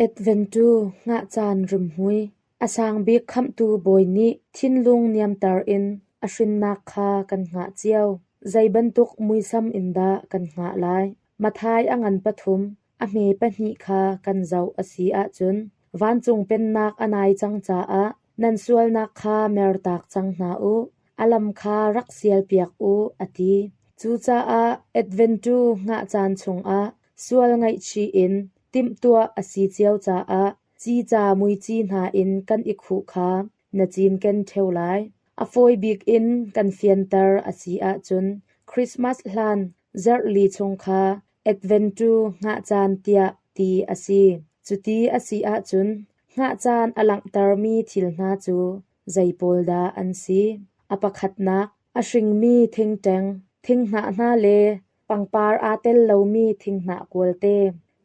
Adventu hngah caan rimhmui, a sang bik khamhtu Bawi nih thinlung niamter in a hrinnak kha kan hngah cio. Zei bantuk muisam in dah kan hngah lai? Matthai a ngan pathum, a hme pahnih kha kan zoh a si ahcun vancung pennak a nai cang caah nan sualnak kha mertak cang hna u, a lam kha rak sialpiak u, a ti. Cucaah Adventu hngah caan chungah sual ngaihchih in timhtuah a si cio caah cica muici hna in kan i khuh kha na cinken ṭheo lai. A fawi bik in kan fianter a si ahcun Christmas hlan zarhli chung kha Adventu hngah caan tiah ti a si. Cuti a si ahcun hngah caan a langhtermi thil hna cu zei pawl dah an si? A pakhatnak, a hringmi thingṭeng, thinghnah hna le pangpar aa tel lomi thinghnah kualte.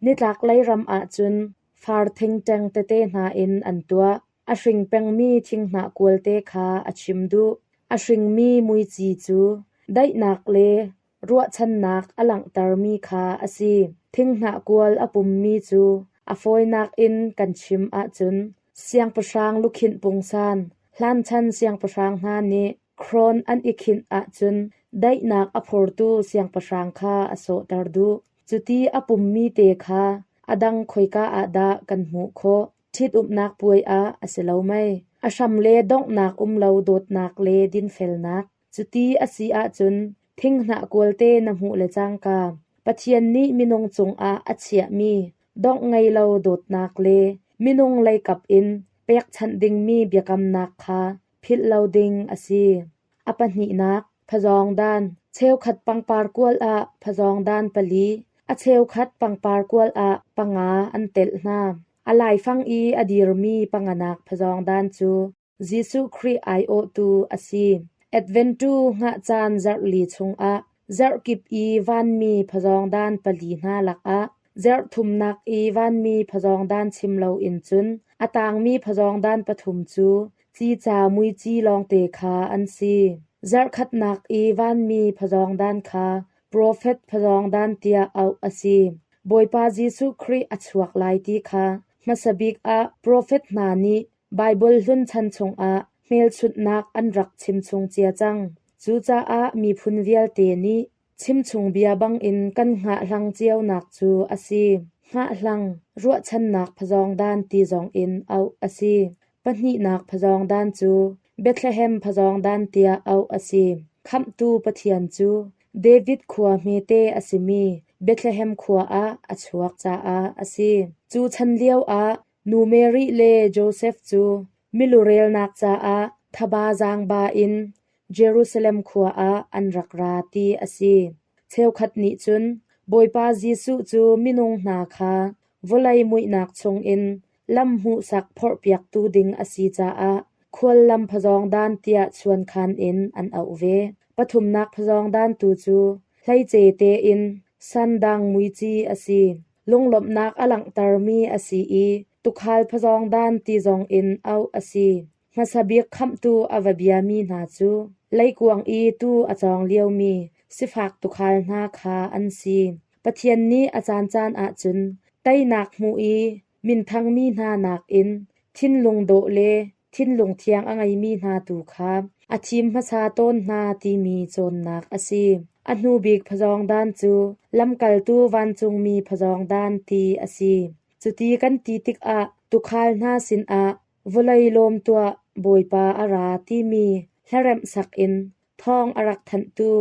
Nitlaklei ram ahcun far thingṭeng tete hna in an tuah. A hring pengmi thinghnah kualte kha a chim duh. A hringmi muici cu daihnak le ruahchannak a langhtermi kha a si. Thinghnah kual a pummi cu a fawinak in kan chim ahcun siangpahrang lukhinh pungsan, hlanchan siangpahrang hna nih Khrawn an i khinh ahcun daihnak a phortu siangpahrang kha a sawhter duh. Cuti a pummi te kha a dang khoika ah dah kan hmuh khawh? Ṭhitumnak puai ah a si lo mei? A hram le donghnak um lo dawtnak le dinfelnak. Cuti a si ahcun thinghnah kualte na hmuh le cangka Pathian nih minung cungah a chiahmi dongh ngei lo dawtnak le minung leikap in pekchanh dingmi biakamnak kha philh lo ding a si. A pahnihnak, phazawngdan. Cheukhat pangpar kual ah phazawngdan pali, a cheukhat pangpar kual ah panga an telh hna. A laifang i a dirmi panganak phazawngdan cu Jesuh Khrih aiawhtu a si. Adventu hngah caan zarhli chungah zarhkip i vanmi phazawngdan pali hna lakah zarhthumnak i vanmi phazawngdan chim loin cun a tangmi phazawngdan pathum cu cica muici lawngte kha an si. Zarhkhatnak i vanmi phazawngdan kha profet phazawngdan tiah auh a si. Bawipa Jesuh Khrih a chuak lai ti kha hmasa bik ah profet hna nih Baibal hlun chan chungah hmelchunhnak an rak chimchung cia cang. Cucaah miphun vialte nih chimchung bia bangin kan hngahhlang cionak cu a si. Hngahhlang, ruahchannak phazawngdan ti zongin auh a si. Pahnihnak phazawngdan cu Bethlehem phazawngdan tiah auh a si. Khamhtu Pathian cu David khua hmete a simi Bethlehem khua ah a chuak caah a si. Cu chan lioah Nu Mary le Josef cu milurelnak caah thaba zaangba in Jerusalem khua ah an rak ra ti a si. Cheukhat nih cun Bawipa Jesuh cu minung hna kha vawlei muihnak chungin lam hmuhsak phorhpiaktu ding a si caah khuallam phazawngdan tiah chuankhan in an auh ve. Pathumnak phazawngdan tu cu hleice tein sandang muici a si. Lunglawmhnak a langhtermi a si i tuukhal phazawngdan ti zongin auh a si. Hmasa bik khamhtu a va biami hna cu leikuang i tuu a cawng liomi sifak tuukhal hna kha an si. Pathian nih a caancaan ahcun teinak hmuh i minthangmi hna nakin thinlung dawh le thinlung thiang a ngeimi hna tu kha a thim hmasa tawn hna timi cawnnak a si. A hnu bik phazawngdan cu lamkaltu vancungmi phazawngdan ti a si. Cuti kan ti tikah tuukhal hna sinah vawlei lawm tuah Bawipa a ra timi hlaremh sak in thawng a rak thanhtu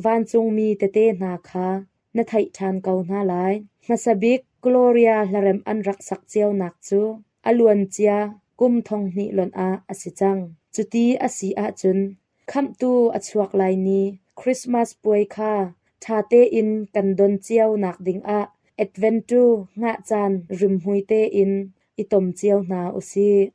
vancungmi tete hna kha na theih ṭhan ko hna lai. Hmasa bik Gloria hlaremh an rak sak cionak cu a luancia kum thonghnih lonh ah a si cang. Cuti a si ahcun Khamhtu a chuak lai ni Christmas puai kha ṭha tein kan don cio nak dingah Adventu hngah caan rimhmui tein i tom cio hna usih.